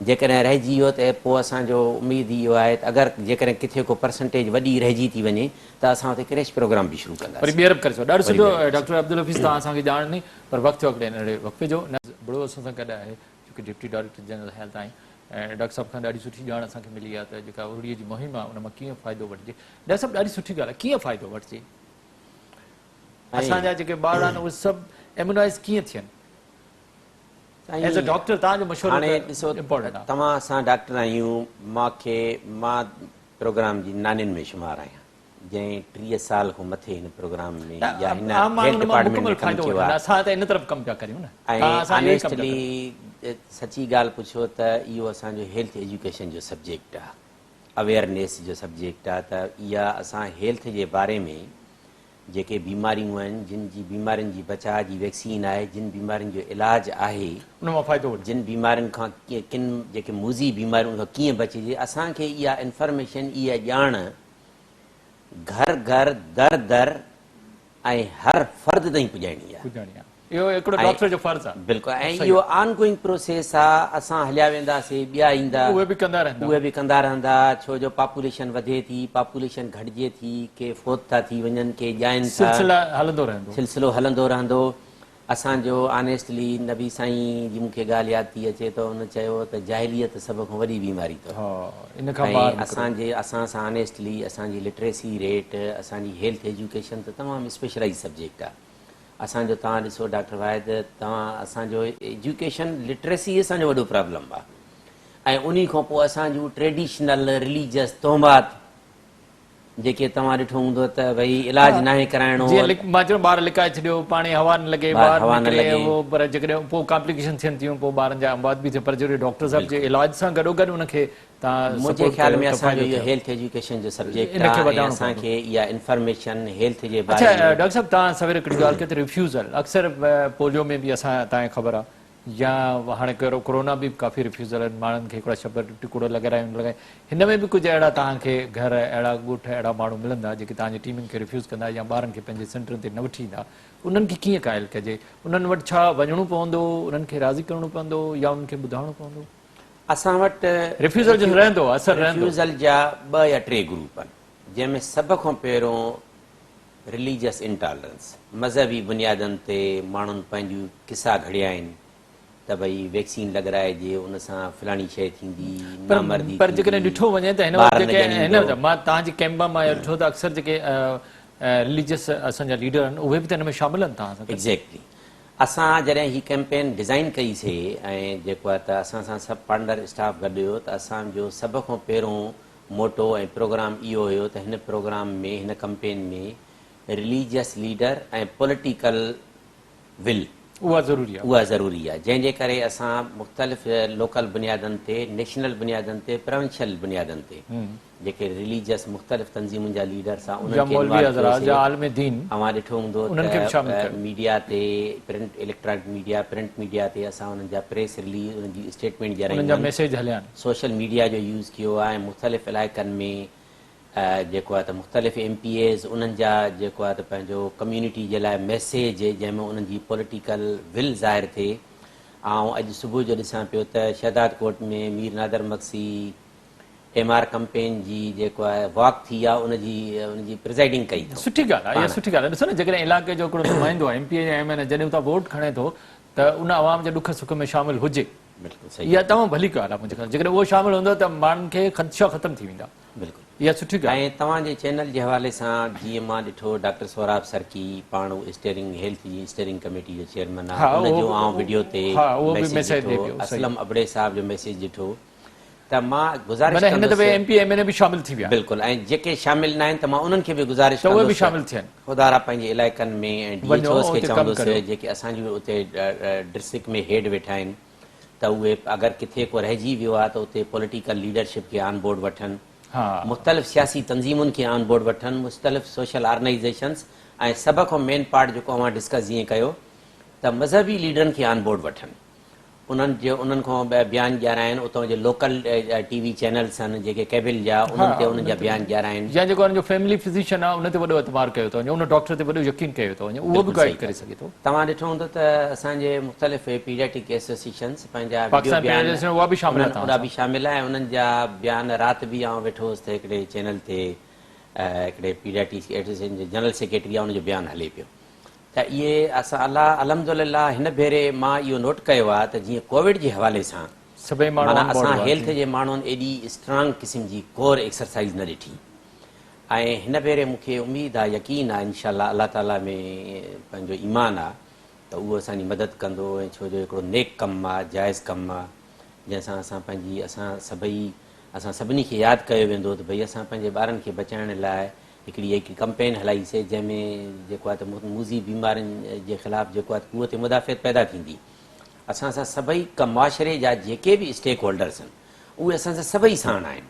جيڪڏهن رهجي ويو ته پوء اسان جو اميد اهو آهي ته اگر جيڪڏهن ڪٿي ڪو پرسنٽيج وڏي رهجي ٿي وڃي ته اسان اتي ڪريش پروگرام به شروع وري ڪنداسين. ٻيهر به ڪري سگهو. ڏاڍو وري سٺو ٻيهر به ڪري ڊاڪٽر عبدالحفيظ توهان اسان کي ڄاڻ ڏني پر وقت ٿيو هڪڙي ننڍڙي وقفي جو. بڙو اسان سان گڏ آهي. جو ڪي ڊپٽي ڊائريڪٽر جنرل هيلٿ آهن ۽ ڊاڪٽر صاحب کان ڏاڍي سٺي ڄاڻ اسان کي ملي آهي ته جيڪا ارڙي جي مهم آهي ان مان ڪيئن فائدو وٺجي. ڊاڪٽر صاحب ڏاڍي سٺي ڳالهه آهي ڪيئن فائدو وٺجي اسان جا جيڪي ٻارڙا آهن اهي سڀ ايمونائز ڪيئن ٿين ايز اي ڊاڪٽر توهان جو مشورو هاڻي ڏسو امپورٽنٽ آهي. توهان اسان ڊاڪٽر آهيون مان کي مان پروگرام جي نانين ۾ شمار آهيان. جنهن 30 سال کان مٿي هن پروگرام ۾ يا هن عام ماڻهو هيلٿ ان مان ڊپارٽمينٽ مڪمل ۾ ڪم فائدو ڪيو وٺن آهي اسان ته ان طرف ڪم پيا ڪريون نه ۽ توهان اسان اهو ئي ڪم پيا آنيسٽلي ڪريون. سچي ڳالهه پڇو ته اهو اسان جو هيلٿ ايجوڪيشن جو سبجيڪٽ آهي اويئرنيس جو سبجيڪٽ آهي ته اها اسان هيلٿ جي باري ۾ جيڪي بيماريون آهن جن جي بيمارين جي بچاء جي ويڪسين آهي جن بيمارين جو علاج آهي ان مان فائدو وٺجي. جن بيمارين کان ڪن جيڪي موذي بيماريون ان کان ڪيئن بچجي اسان کي اها انفارميشن اها ڄاڻ گهر گهر، در در ۽ هر فرد تائين پڄائڻي آهي. پڄائڻي آهي. اهو هڪڙو ڊاڪٽر جو فرض آهي. بلڪل ۽ اهو آن گوئنگ پروسيس آهي، اسان هليا وينداسين ٻيا ايندا، اهي به ڪندا رهندا، اهي به ڪندا رهندا، ڇو جو پاپوليشن وڌي ٿي، پاپوليشن گهٽجي ٿي، ڪي فوت ٿا ٿي وڃن، ڪي ڄائن ٿا، سلسلو هلندو رهندو، سلسلو هلندو رهندو. اسان جو آنيسٽلي نبي سائين جي مون کي ڳالهه ياد ٿي اچي ته ان چيو ته جاهليت سڀ کان وڏي بيماري اٿو ان کان ۽ ٻاهر نڪرو. اسان جي اسان سان آنيسٽلي اسان جي لٽريسي ريٽ اسان جي هيلٿ ايجوڪيشن ته تمام اسپيشلائيز سبجيڪٽ آ اسان جو توهان ڏسو ڊاڪٽر واحد توهان اسان جو ايجوڪيشن لٽريسي اسان جو وڏو پرابلم آ ۽ انهي کان پوء اسان جون ٽريڊيشنل رليجس تهمات جيڪي توهان ڏٺو هوندو ته ڀئي علاج ناهي ڪرائڻو. جيئن مان چيو ٻار لڪائي ڇڏيو پاڻي هوا نه لڳي ٻار ٻار هوا نه نڪري لڳي. اهو پر جيڪڏهن پوء ڪامپليڪيشن ٿين ٿيون پوء ٻارن جا اموات به ٿين پر جيڪڏهن ڊاڪٽر صاحب جي علاج سان گڏو گڏ ان کي توهان منهنجي سپورٽ خيال ڪيو ۾ ته اسان جو فائدو اهو ٿيو. هيلٿ ايجوڪيشن جو سبجيڪٽ ان کي آهي ۽ وڌائڻو اسان پوندو. کي اها انفارميشن هيلٿ جي باري اڇا ۾. ڊاڪٽر صاحب توهان سوير هڪڙي ڳالهه ڪئي ته ريفيوزل اڪثر پوليو ۾ به اسان توهان کي خبر آهي يا هاڻي ڪورونا به ڪافي ريفيوزل آهن ماڻهن کي هڪڙا شبر ٽڪڙو لڳارايون لڳائي هن ۾ به ڪجهه اهڙا توهان کي گهر اهڙا ڳوٺ اهڙا ماڻهو ملندا جيڪي توهان جي ٽيمن کي ريفيوز ڪندا يا ٻارن کي پنهنجي سينٽرن تي نه وٺي ايندا انهن کي ڪيئن قائل ڪجي انهن وٽ ڇا وڃڻو پوندو انهن کي راضي ڪرڻو پوندو يا انهن کي ٻڌائڻو پوندو؟ اسان وٽ ريفيوزل جو رهندو اثر رهندو. ريفيوزل جا ٻه يا ٽي گروپ آهن جنهن ۾ سڀ کان پهريون رليجس انٽالرنس، مذهبي بنيادن تي ماڻهن پنهنجون قصا گهڙيا آهن ته ڀئي ويڪسين لڳرائجي ان سان فلاڻي شيء ٿيندي، نامردي پر جيڪڏهن ٿيندي، ڏٺو وڃي ته هن وقت ٻار نه جيڪي هن ڄڻيندو. مان توهان جي ڪئمپ مان ڏٺو ته اڪثر جيڪي رليجس اسان جا ليڊر آهن اهي به ته هن ۾ شامل آهن توهان سان گڏ. ايگزيڪٽلي اسان جڏهن هي ڪئمپين ڊزائين ڪئي سي ۽ جيڪو آهي ته اسان سان سڀ پارٽنر اسٽاف گڏ هيو ته اسان جو سڀ کان پهريون موٽو ۽ پروگرام اهو هيو ته هن پروگرام ۾ هن campaign ۾ religious leader ۽ political will اها ضروري آهي. اها ضروري آهي جنهن جي ڪري اسان مختلف لوڪل بنيادن تي، نيشنل بنيادن تي، پراونشل بنيادن تي جيڪي رليجس مختلف تنظيمن جا ليڊرس آهن يا انهن کي مولوي انوالو حضرات ڪيوسي. يا عالم دين اوهان ڏٺو هوندو انهن کي به شامل ته ڪيو. ميڊيا تي print electronic media print media تي اسان انهن جا پريس رليز انهن جي اسٽيٽمينٽ انهن ڏيارائيون جا آهن. ميسيج هليا آهن. سوشل ميڊيا جو يوز ڪيو آهي ۽ مختلف علائقن ۾ جيڪو آهي ته مختلف ايم پي ايز انهن جا جيڪو آهي ته پنهنجو ڪميونٽي جي لاء ميسيج جنهن ۾ انهن جي پوليٽيڪل ول ظاهر ٿئي. آئون اڄ صبح جو ڏسان پيو ته شهداد ڪوٽ ۾ مير نادر مگسي ايم آر ڪمپين جي جيڪو آهي واڪ ٿي آهي ان جي ان جي پرزائيڊنگ ڪئي اٿئون. سٺي ڳالهه آهي اها پاڻ. سٺي ڳالهه آهي ڏسو نه جيڪڏهن علائقي جو هڪڙو نمائندو آهي ايم پي اي يا ايم اين اي جڏهن اتان ووٽ کڻي ٿو ته ان عوام جي ڏک سک ۾ شامل هجي. بلڪل صحيح. اها تمام ڀلي ڳالهه آهي منهنجي خيال جيڪڏهن اهو شامل هوندو ته ماڻهن کي خدشا ختم ٿي ويندا. بلڪل. اها سٺي ڳالهه. ۽ توهان جي چينل جي حوالي سان جيئن مان ڏٺو ڊاڪٽر سهراب سرڪي پاڻ هو اسٽيئرنگ هيلٿ جي اسٽيئرنگ ڪميٽي جو چيئرمين آهي ان جو آئون وڊيو تي ميسيج ڏٺو اسلم ابڙي صاحب جو ميسيج ڏٺو ته مان گذارش معنيٰ هن ڪندس دفعي M P M N A به شامل ٿي ويا. بلڪل ۽ جيڪي شامل ناهن ته مان انهن کي به گذارش ته اهي به ڪندس شامل ٿين. خدارا پنهنجي علائقن ۾ ۽ ڊي ايڇ وڃو اوز کي اتي ڪم چوندس ڪريو. جيڪي اسان جون اتي ڊسٽرڪٽ ۾ هيڊ ويٺا آهن ته اهي اگر ڪٿي ڪو رهجي ويو آهي ته اتي پوليٽيڪل ليڊرشپ کي آن بورڊ وٺن، مختلف سياسي تنظيمن کي آن بورڊ وٺن، مختلف سوشل آرگنائيزيشنز ۽ سڀ کان مين پارٽ جيڪو اوهان ڊسڪس جيئن ڪيو ته مذهبي ليڊرن کي آن بورڊ وٺن. انهن جو انهن کان بيان ڏيارائين اتان جي لوڪل ٽي وي چينلز آهن جيڪي ڪيبل جا انهن تي انهن جا بيان ڏيارائين. يا جيڪو انهن جو فيملي فزيشن آهي ان تي وڏو اعتبار ڪيو ٿو وڃي ان ڊاڪٽر تي وڏو يقين ڪيو ٿو وڃي اهو به گائيڊ ڪري سگهي ٿو. توهان ڏٺو هوندو ته اسان جي مختلف پيڊياٽرڪ ايسوسيئيشنز پنهنجا وڊيو پاڪستان بيان پيڊياٽرڪ اها به شامل آهي توهان اها سان. به شامل آهي ۽ انهن جا بيان رات به آئون ويٺو هوس ته هڪڙي چينل تي هڪڙي پيڊياٽرڪ ايسوسيئيشن جي جنرل سيڪريٽري آهي ان جو بيان هلي پيو. ته اهي اسان الله الحمدلله هن ڀيري مان اهو نوٽ ڪيو آهي ته جيئن ڪووڊ جي حوالي سان سڀئي ماڻهو معنيٰ آن بورڊ اسان هئا هيلٿ جي ماڻهن ايڏي اسٽرانگ قسم جي ڪور ايڪسرسائيز نه ڏٺي ۽ هن ڀيري مون کي اميد آهي يقين آهي انشاء الله الله تعالي ۾ پنهنجو ايمان آهي ته اهو اسان جي مدد ڪندو ۽ ڇو جو هڪڙو نيڪ ڪم آهي جائز ڪم آهي جنهن سان اسان پنهنجي اسان سڀئي اسان سڀني کي ياد ڪيو ويندو ته ڀئي اسان پنهنجي ٻارن کي بچائڻ لاء هڪڙي هڪ ڪمپين هلائي سي جنهن ۾ جيڪو آهي ته موذي بيمارين جي خلاف جيڪو آهي ته قوت مدافعت پيدا ٿيندي. اسان سان سڀئي معاشري جا جيڪي به اسٽيڪ هولڊرس آهن اهي اسان سان سڀئي ساڻ آهن.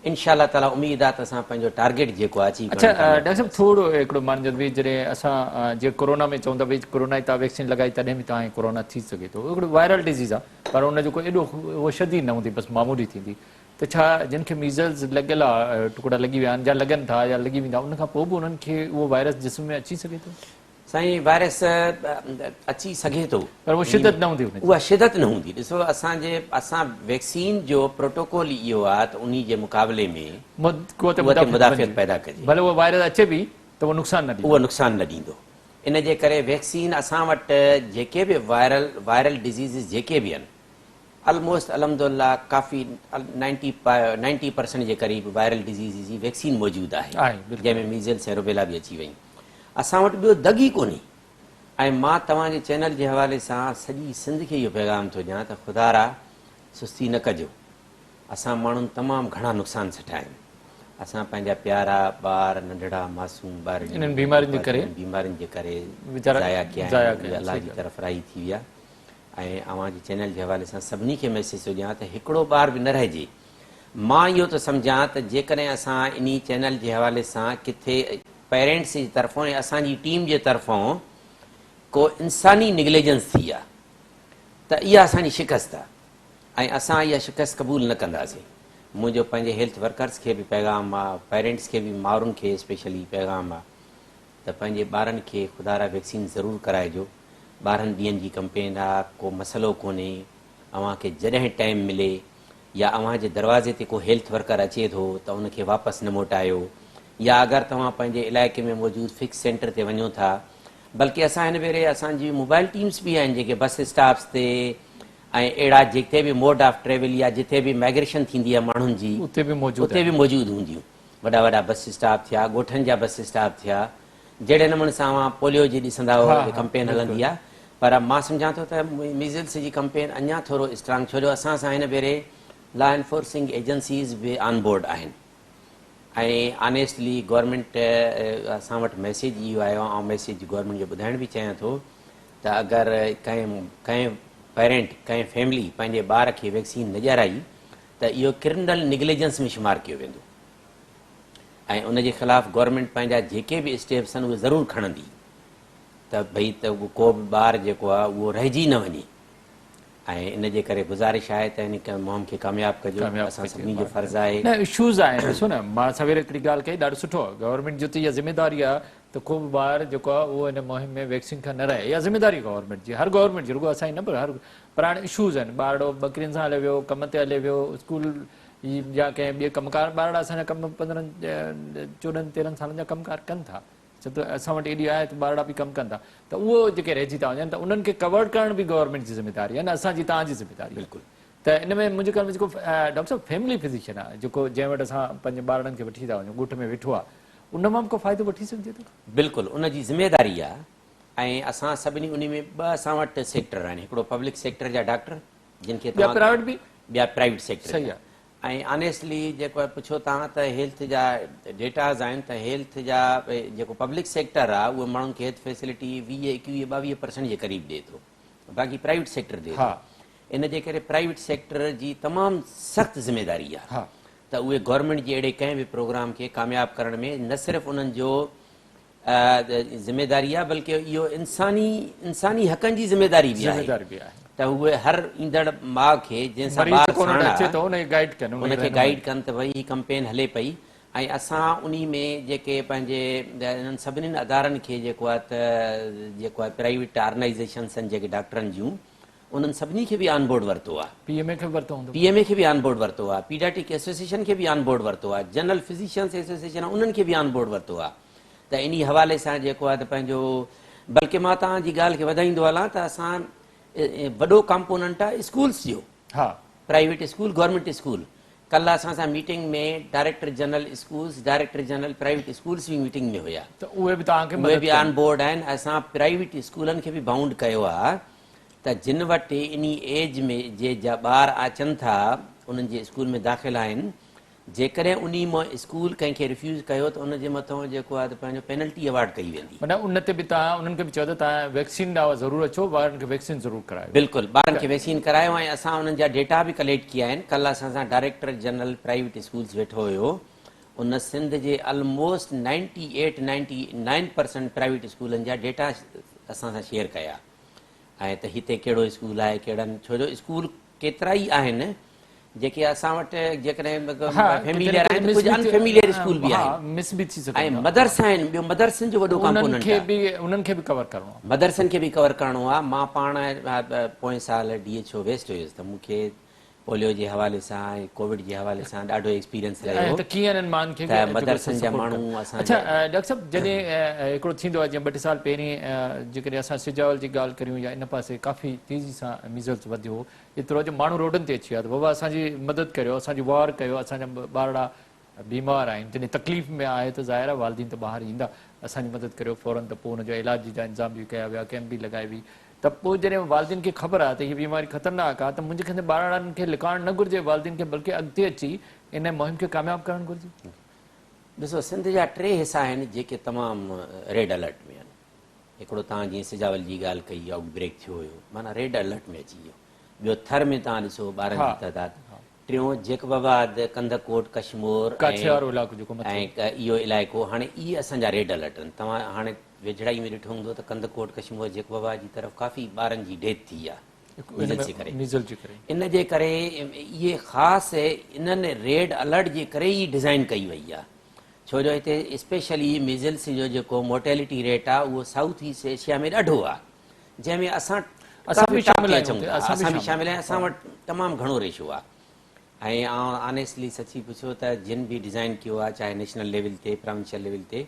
انشاء الله تعالي اميد آهي ته اسان پنهنجو ٽارگيٽ جيڪو آهي اچيو اڇا ڪرڻ ۾ ڪامياب ڊاڪٽر صاحب ٿينداسين. ٿورو هڪڙو مان جلدي جڏهن اسان جيئن ڪورونا ۾ چون ٿا ڀئي ڪورونا جي توهان ويڪسين لڳائي تڏهن به توهان کي ڪورونا ٿي سگهي ٿو هڪڙو وائرل ڊزيز آهي پر ان جو ڪو ايڏو اهو شديد نه هوندي بس معمولي ٿيندي ته ڇا جن کي ميزلز لڳل آ ٽڪڙا لڳي ويا آهن يا لڳن ٿا يا لڳي ويندا ان کان پوء به انهن کي اهو وائرس جسم ۾ اچي سگهي ٿو؟ سائين وائرس اچي سگهي ٿو پر اها شدت نه هوندي ان جي. اها شدت نه هوندي ڏسو اسان جي اسان ويڪسين جو پروٽوڪول ئي اهو آ ته انهي جي مقابلي ۾ قوت قوت مدافعت پيدا ڪجي ڀلي اهو وائرس اچي به ته اهو نقصان نه ڏيندو. اهو نقصان نه ڏيندو ان جي ڪري ويڪسين اسان وٽ جيڪي به وائرل وائرل ڊزيزز جيڪي به آهن الموسٽ الحمدلله ڪافي نائنٽي پرسنٽ جي قريب وائرل ڊزيزز جي ويڪسين موجود آهي جنهن ۾ ميزلس ۽ روبيلا به اچي ويون اسان وٽ ٻيو دڳ ئي ڪونهي ۽ مان توهان جي چينل جي حوالي سان سڄي سنڌ کي اهو پيغام ٿو ڏيان ته خدارا سستي نه ڪجو اسان ماڻهن تمام گهڻا نقصان سٺا آهن اسان پنهنجا پيارا ٻار ننڍڙا معصوم ٻارڙيون انهن بيمارين جي ڪري بيمارين جي ڪري ضايع ڪيا آهن اهي الله جي طرف راهي ٿي ويا ۽ اوهان جي چينل جي حوالي سان سڀني کي ميسيج ٿو ڏيان ته هڪڙو ٻار به نه رهجي. مان اهو ٿو سمجهان ته جيڪڏهن اسان انهي چينل جي حوالي سان ڪٿي پيرينٽس جي طرفون يا اسان جي ٽيم جي طرفون ڪو انساني نگليجنس ٿي آ ته اها اسان جي شڪست آ ۽ اسان اها شڪست قبول نه ڪنداسين. منهنجو پنهنجي هيلٿ ورڪرس کي به پيغام آ، پيرينٽس کي به مائرن کي اسپيشلي پيغام آ ته پنهنجي ٻارن کي خدارا ويڪسين ضرور ڪرائجو. 12 ڏينهن جي ڪمپين آ ڪو مسئلو ڪونهي اوهان کي جڏهن ٽائيم ملي يا اوهان جي دروازي تي ڪو هيلٿ ورڪر اچي ٿو ته ان کي واپس نه موٽايو يا اگر توهان پنهنجي علائقي ۾ موجود فڪس سينٽر تي وڃو ٿا بلڪه اسان هن ڀيري اسان جي موبائل ٽيمز به آهن جيڪي بس اسٽاپس تي ۽ اهڙا جتي به موڊ آف ٽريول يا جتي به مائگريشن ٿيندي آهي ماڻهن جي اتي به موجود اتي به موجود هونديون وڏا وڏا بس اسٽاپ ٿيا ڳوٺن جا بس اسٽاپ ٿيا جهڙي نموني سان اوهان پوليو جي ڏسندا هئو ته ڪمپين هلندي آهي پر مان سمجهان ٿو ته ميزلس جي ڪمپين اڃا ٿورو اسٽرانگ ڇو جو اسان سان هن ڀيري لا انفورسنگ ايجنسيز به آن بورڊ آهن ۽ آنيسٽلي گورنمينٽ اسان وٽ ميسيج اهو آيو آهي آئون ميسيج گورنمينٽ جو ٻڌائڻ به چاهيان ٿو ته اگر ڪنهن ڪنهن پيرنٽ ڪنهن فيملي پنهنجي ٻار کي ويڪسين نه ڏيارائي ته اهو ڪرمنل نگليجنس ۾ شمار ڪيو ويندو ۽ ان جي خلاف گورنمينٽ پنهنجا جيڪي به اسٽيپس آهن اهي ضرور کڻندي ته ڀئي ته ڪو به ٻار جيڪو آهي اهو رهجي نه وڃي ۽ ان جي ڪري گذارش آهي ته هن مهم کي ڪامياب ڪجو اسان سڀني جو فرض آهي. نه اشوز آهن ڏسو نه مان سوير هڪڙي ڳالهه ڪئي ڏاڍو سٺو آهي گورنمينٽ جو ته اها ذميداري آهي ته ڪو به ٻار جيڪو آهي اهو هن مهم ۾ ويڪسين کان نه رهي اها ذميداري گورنمينٽ جي هر گورنمينٽ جي رڳو اسان جي نه پر هر پر هاڻي اشوز آهن ٻارڙو ٻڪرين سان هليو ويو ڪم تي هليو ويو اسڪول يا ڪنهن ٻئي ڪم ڪار ٻارڙا اسان جا ڪم 15 14 13 سالن جا ڪم ڪار ڪن ٿا ڇو ته اسان وٽ ايڏي آهي ته ٻارڙا به ڪم ڪن ٿا ته اهو جيڪي رهجي ٿا وڃن ته انهن کي ڪور ڪرڻ به گورنمينٽ جي ذميداري آهي نه اسان جي توهان جي ذميداري بلڪل ته ان ۾ منهنجي خيال ۾ جيڪو ڊاڪٽر صاحب فيملي فزيشن آهي جيڪو جنهن وٽ اسان پنهنجي ٻارڙن کي وٺي ٿا وڃون ڳوٺ ۾ ويٺو آهي ان مان به ڪو فائدو وٺي سگهجي ٿو؟ بلڪل ان جي ذميداري آهي ۽ اسان سڀني انهي ۾ ٻه اسان وٽ سيڪٽر آهن هڪڙو پبلڪ سيڪٽر جا ڊاڪٽر جن کي ٻيا پرائيويٽ به ٻيا پرائيويٽ سيڪٽر صحيح آهي ۽ آنيسٽلي جيڪو آهي پڇو توهان ته هيلٿ جا ڊيٽاز آهن ته هيلٿ جا جيڪو پبلڪ سيڪٽر آهي اهو ماڻهن کي هيلٿ فيسلٽي 20 21 22 پرسنٽ جي قريب ڏئي ٿو باقي پرائيويٽ سيڪٽر ڏئي ٿو ان جي ڪري پرائيويٽ سيڪٽر جي تمام سخت ذميداري آهي ته اهي گورنمينٽ جي اهڙي ڪنهن به پروگرام کي ڪامياب ڪرڻ ۾ نه صرف انهن جو ذميداري آهي بلڪه اهو انساني انساني حقن جي ذميداري به آهي ته اهي هر ايندڙ ماء کي جنهن سان ٻار ساڻ اچي ٿو ان کي گائيڊ ڪن ان کي گائيڊ ڪن ته ڀئي هي ڪمپين هلي پئي ۽ اسان انهي ۾ جيڪي پنهنجي انهن سڀني ادارن کي جيڪو آهي ته جيڪو آهي پرائيويٽ آرگنائيزيشنس آهن جيڪي ڊاڪٽرن جون انهن سڀني کي به آن بورڊ ورتو آهي. پي ايم اي کي به ورتو هوندو. پي ايم اي کي به آن بورڊ ورتو آهي، پيڊاٽرڪ ايسوسيئيشن کي به آن بورڊ ورتو آهي، جنرل فزيشنس ايسوسيئيشن آهي انهن کي به آن بورڊ ورتو آهي ته انهي حوالي سان جيڪو آهي ته پنهنجو بلڪه مان توهان جي ڳالهه کي وڌائيندو هلان ته اسان وڏو ڪمپوننٽ آهي اسڪولس جو ها پرائيويٽ اسڪول گورنمينٽ اسڪول ڪلهه اسان سان meeting ۾ director general schools director general private schools به ميٽنگ ۾ هيا ته اهي به توهان کي اهي به آن بورڊ آهن اسان پرائيويٽ اسڪولن کي به بائونڊ ڪيو آهي ته جن وٽ انهي ايج ۾ جي جا ٻار اچن ٿا انهن جي اسڪول ۾ داخل آهن جيڪڏهن انهي مان اسڪول ڪنهن کي ريفيوز ڪيو ته ان جي مٿان جيڪو آهي ته پنهنجو پينلٽي ايوارڊ ڪئي ويندي. معنيٰ ان تي به توهان انهن کي به چئو ته توهان ويڪسين ڏانهن ضرور اچو ٻارن کي ويڪسين ضرور ڪرايو. بلڪل ٻارن کي ويڪسين ڪرايو ۽ اسان انهن جا ڊيٽا به ڪليڪٽ ڪيا آهن ڪلهه اسان سان ڊائريڪٽر جنرل پرائيويٽ اسڪولز ويٺو هيو ان سنڌ جي الموسٽ 98 99% پرائيويٽ اسڪولن جا ڊيٽا اسان سان شيئر ڪيا ۽ ته هتي ڪهڙو اسڪول آهي ڪهڙن ڇو جو اسڪول ڪيترا ئي آهن جيڪي اسان وٽ جيڪڏهن فيمليئر آهن ته ڪجهه ان فيمليئر اسڪول به آهن مس به ٿي سگهن ۽ مدرسا آهن ٻيو مدرسن جو وڏو ڪمپوننٽ آهي انهن کي به ڪور ڪرڻو آهي مدرسن کي به ڪور ڪرڻو آهي مان پاڻ پوئين سال ڊي ايڇ او ويسٽ هيس ته مون کي پوليو جي حوالي سان ۽ ڪووڊ جي حوالي سان ڏاڍو ايڪسپيرينس رهيو ته ڪيئن انهن ماڻهن کي ته مدرسن جا ماڻهو اسان اڇا ڊاڪٽر صاحب جڏهن هڪڙو ٿيندو آهي جيئن ٻه ٽي سال پهرين جيڪڏهن اسان سجاول جي ڳالهه ڪريون يا ان پاسي ڪافي تيزي سان ميزلز وڌيو ايترو جو ماڻهو روڊن تي اچي ويا ته بابا اسان جي مدد ڪريو اسان جي واهر ڪيو اسان جا ٻارڙا بيمار آهن جڏهن تڪليف ۾ آهي ته ظاهر آهي والدين ته ٻاهر ايندا اسان جي مدد ڪريو فورن ته پوء ان جو علاج جا انتظام به ڪيا ويا ڪيمپ به لڳائي وئي ته پوء جڏهن والدين کي خبر آهي ته هي بيماري خطرناڪ آهي ته منهنجي خيال ۾ ٻارڙن کي لڪائڻ نه گهرجي والدين کي بلڪه اڳتي اچي ان مهم کي ڪامياب ڪرڻ گهرجي. ڏسو سنڌ جا ٽي حصا آهن جيڪي تمام ريڊ الرٽ ۾ آهن هڪڙو توهان جيئن سجاول جي ڳالهه ڪئي آئوٽ بريڪ ٿيو هيو معنيٰ ريڊ الرٽ ۾ اچي ويو ٻيو ٿر ۾ توهان ڏسو ٻارن جي تعداد ٽيون جيڪب آباد، ڪنڌڪوٽ، ڪشمور ڪاڇي وارو علائقو جيڪو مٿي. ۽ اهو علائقو هاڻي اهي اسان جا ريڊ الرٽ آهن. توهان هاڻي ويجهڙائي ۾ ڏٺو هوندو ته ڪنڌڪوٽ، ڪشمور، جيڪب آباد جي طرف ڪافي ٻارن جي ڊيٿ ٿي آهي ميزلز جي ڪري. ميزلز جي ڪري. ان جي ڪري اهي خاص انهن ريڊ الرٽ جي ڪري ئي ڊزائين ڪئي وئي آهي. ڇو جو هتي اسپيشلي ميزلز جو جيڪو مورٽيلٽي ريٽ آهي اهو سائوٿ ايسٽ ايشيا ۾ ڏاڍو آهي. جنهن ۾ اسان اسان به شامل آهيون اتي اسان به شامل آهيون اسان وٽ تمام گهڻو ريشو آهي ۽ آئون آنيسٽلي سچي پڇو ته جن به ڊزائين ڪيو آهي چاهي نيشنل ليول تي پراونشل ليول تي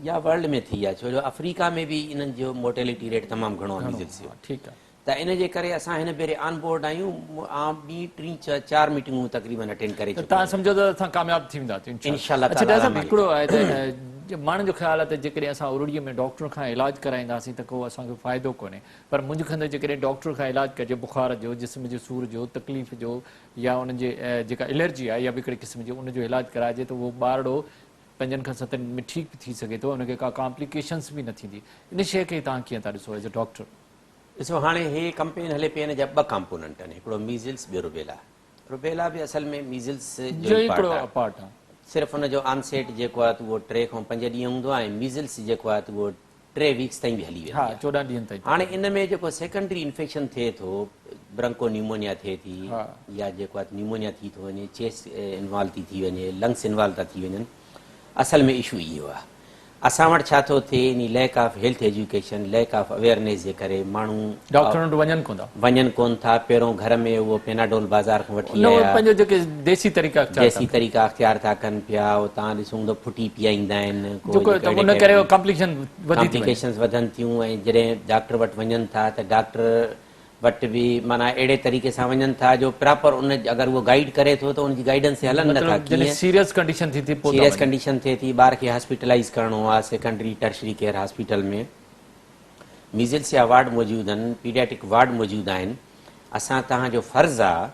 يا ورلڊ ۾ ٿي آهي ڇو جو آفريڪا ۾ به انهن جو مورٽيلٽي ريٽ تمام گهڻو آهي ميزلس جو ٺيڪ آهي ته ان جي ڪري اسان هن ڀيري آن بورڊ آهيون آئون ٻي ٽي چار ميٽنگون تقريبن اٽينڊ ڪري چڪو آهيان. توهان سمجهو ته اسان ڪامياب ٿي وينداسين انشاء الله. اڇا ڊاڪٽر صاحب هڪڙو آهي ته ماڻهن جو خيال آهي ته جيڪڏهن اسان اروڙي ۾ ڊاڪٽر کان علاج ڪرائينداسين ته ڪو اسان کي فائدو ڪونهي پر منهنجي خيال ۾ جيڪڏهن ڊاڪٽر کان علاج ڪجي بخار جو جسم جي سور جو تڪليف جو يا ان جي جيڪا الرجي آهي يا به ڪهڙي قسم جي ان جو علاج ڪرائجي ته اهو ٻارڙو پنجن کان ستن ۾ ٺيڪ به ٿي سگهي ٿو ان کي ڪا ڪامپليڪيشنس به نه ٿيندي ان شيء کي توهان ڪيئن ٿا ڏسو ايز اي ڊاڪٽر. ڏسو هاڻي هي ڪمپين هلي پئي ان جا ٻه ڪامپوننٽ آهن هڪڙو ميزلس ٻيو روبيلا. روبيلا به اصل ۾ ميزلس جو ئي پارٽ آهي. صرف ان جو آنسيٽ جيڪو آهي ته اهو 3 کان 5 ڏينهن هوندو آهي ۽ ميزلس جيڪو آهي ته اهو 3 ويڪس تائين به هلي ويندي آهي. 14 ڏينهن تائين. هاڻي ان ۾ جيڪو سيڪنڊري انفيڪشن ٿئي ٿو برنڪو نيومونيا ٿئي ٿي يا جيڪو آهي نيومونيا ٿي ٿو وڃي چيسٽ انوالو ٿي ٿي وڃي لنگس انوالو ٿا ٿي وڃن اصل ۾ اشو اهو آهي. اسان وٽ ڇا ٿو ٿئي انهي lack of health education lack of awareness جي ڪري ماڻهو ڊاڪٽرن وٽ وڃن ڪون ٿا. وڃن ڪون ٿا پهريون گهر ۾ اهو پيناڊول بازار کان وٺي آيا پنهنجو جيڪي ديسي طريقا اختيار ديسي طريقا اختيار ٿا ڪن پيا اهو توهان ڏسو هوندو ڦٽي پيائيندا آهن ڪو جيڪو ته ان ڪري ڪمپليڪيشن وڌي ٿي وڃي. ڪمپليڪيشنز وڌن ٿيون ۽ جڏهن ڊاڪٽر وٽ وڃن ٿا ته ڊاڪٽر وٽ به معنيٰ اهڙي طريقي سان وڃن ٿا جو پراپر ان اگر اهو گائيڊ ڪري ٿو ته ان جي گائيڊنس تي هلن نٿا مطلب جڏهن سيريس ڪنڊيشن ٿي ٿي پوء سيريس ڪنڊيشن ٿئي ٿي ٻار کي هاسپيٽلائيز ڪرڻو آهي secondary tertiary care hospital ۾ measles جا وارڊ موجود آهن پيڊياٽرڪ وارڊ موجود آهن اسان توهان جو فرض آهي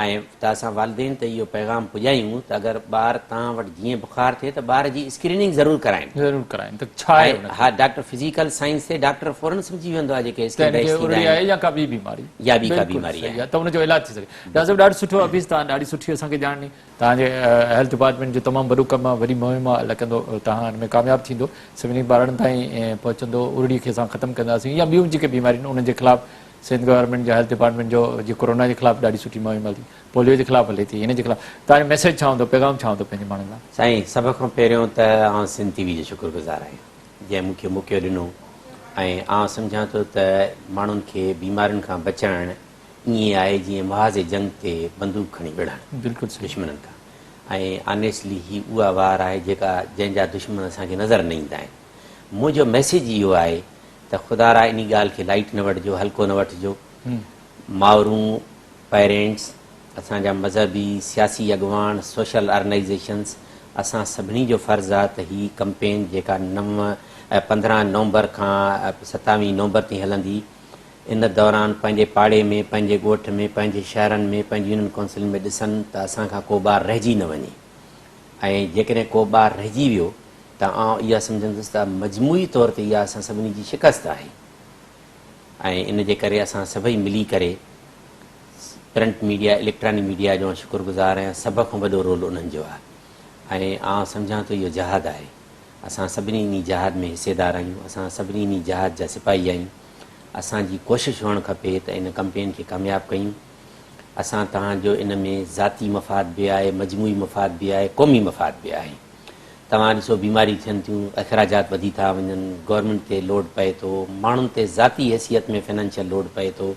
۽ ته اسان والدين ته اهو پيغام پڄايون ته اگر ٻار توهان وٽ جيئن بخار ٿئي ته ٻار جي اسڪريننگ ضرور ڪرائين. ضرور ڪرائين ته ڇا آهي ان کي. ها ڊاڪٽر فزيڪل سائنس تي ڊاڪٽر فورن سمجهي ويندو آهي جيڪي ته اسڪن هن ريش کي ٿيندا ارڙي آهن. آهي يا ڪا ٻي بيماري. يا ٻي ڪا بلڪل بيماري صحيح آهي. آهي ته ان جو علاج ٿي سگهي. ڊاڪٽر صاحب ڏاڍو سٺو حفيظ توهان ڏاڍي سٺي اسان کي ڄاڻ ڏني. توهان جي هيلٿ ڊپارٽمينٽ جو تمام وڏو ڪم آهي وڏي مهم آهي الله ڪندو توهان ان ۾ ڪامياب ٿيندو سڀني ٻارڙن تائين پهچندو ارڙي کي اسان ختم ڪنداسين يا ٻيون جيڪي بيماريون آهن انهن جي خلاف سنڌ گورنمينٽ جا هيلٿ ڊپارٽمينٽ جو جي ڪورونا جي خلاف ڏاڍي سٺي مهم هلي پوليو جي خلاف هلي ٿي هن جي خلاف توهان جو ميسيج ڇا هوندو پيغام ڇا هوندو پنهنجي ماڻهن لاء. سائين سڀ کان پهريون ته آئون سنڌ ٽي وي جو شڪر گذار آهيان جنهن مون کي موقعو ڏنو ۽ آئون سمجهان ٿو ته ماڻهن کي بيمارين کان بچائڻ ائين آهي جيئن محاذ جنگ تي بندوق کڻي وڙهڻ بلڪل صحيح دشمنن کان ۽ آنيسٽلي هي اها وار آهي جيڪا جنهن جا دشمن اسان کي نظر نه ايندا آهن منهنجو ميسيج اهو آهي ته خدارا انهي ڳالهه کي لائيٽ نه وٺجو، هلڪو نه وٺجو. مائرون، پيرينٽس، اسان جا مذهبي، سياسي اڳواڻ، سوشل آرگنائيزيشنز، اسان سڀني جو فرض آ ته هي ڪمپين جيڪا نو 15 نومبر کان ستاويهه نومبر تائين هلندي، ان دوران پنهنجي پاڙي ۾، پنهنجي ڳوٺ ۾، پنهنجي شهرن ۾، پنهنجي يونين ڪونسلن ۾ ڏسن ته اسان کان ڪو ٻار رهجي نه وڃي ۽ جيڪڏهن ڪو ٻار رهجي ويو ته آئون اها سمجهندس ته مجموعي طور تي اها اسان سڀني جي شڪست آهي ۽ ان جي ڪري اسان سڀئي ملي ڪري پرنٽ ميڊيا اليڪٽرانڪ ميڊيا جو آئون شڪر گذار آهيان سڀ کان وڏو رول انهن جو آهي ۽ آئون سمجهان ٿو اهو جهاد آهي اسان سڀني انهي جهاد ۾ حصيدار آهيون اسان سڀني انهي جهاد جا سپاهي آهيون اسان جي ڪوشش هئڻ کپي ته ان ڪمپين کي ڪامياب ڪيون اسان توهان جو ان ۾ ذاتي مفاد به آهي مجموعي مفاد به آهي قومي مفاد به آهي توهان ڏسو بيماريون ٿين ٿيون، اخراجات وڌي ٿا وڃن، گورنمينٽ تي لوڊ پئي ٿو، ماڻهن تي ذاتي حيثيت ۾ فنانشل لوڊ پئي ٿو،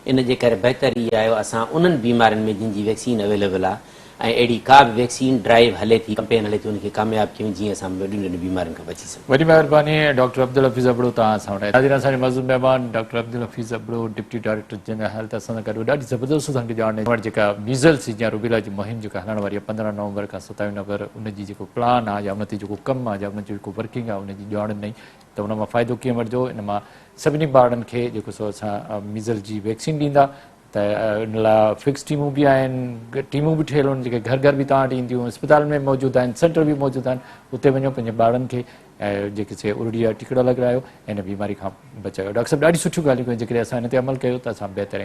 ان جي ڪري بهتر هي آهي اسان انهن بيمارين ۾ جن جي ويڪسين اويليبل آهي ۽ اهڙي ڪا به ويڪسين ڊرائيو هلي ٿي، ڪمپين هلي ٿي ان کي ڪامياب ڪيون جيئن اسان وڏين وڏين بيمارين کان بچي سگهون. وڏي مهرباني ڊاڪٽر عبدالحفيظ ابڙو توهان اسان وٽ آيا. ناظرين اسان جو معزز مهمان doctor Abdul Hafeez Abro deputy director general health اسان سان گڏ هو ڏاڍي زبردست اسان کي ڄاڻ ڏني وٽ جيڪا ميزلس يا روبيلا جي مهم جيڪا هلڻ واري آهي 15 نومبر کان 27 نومبر ان جي جيڪو پلان آهي يا ان تي جيڪو ڪم آهي يا ان جو جيڪو ورڪنگ آهي ان جي ڄاڻ ڏني ته ان مان فائدو ڪيئن وٺجو ان مان سڀني ٻارڙن کي جيڪو سو اسان ميزل جي ويڪسين ڏيندا ته ان لاء فڪس ٽيمون به آهن ٽيمون به ٺهيل آهن جيڪي گهر گهر به توهان وٽ اينديون اسپتالن ۾ موجود آهن سينٽر به موجود آهن اتي وڃو پنهنجي ٻارڙن کي جيڪي سي ارڙي جا ٽڪڙا لڳرايو ۽ ان بيماري کان بچايو ڊاڪٽر صاحب ڏاڍي سٺيون ڳالهيون ڪيون جيڪڏهن اسان ان تي عمل ڪيو ته اسان بهتر ۽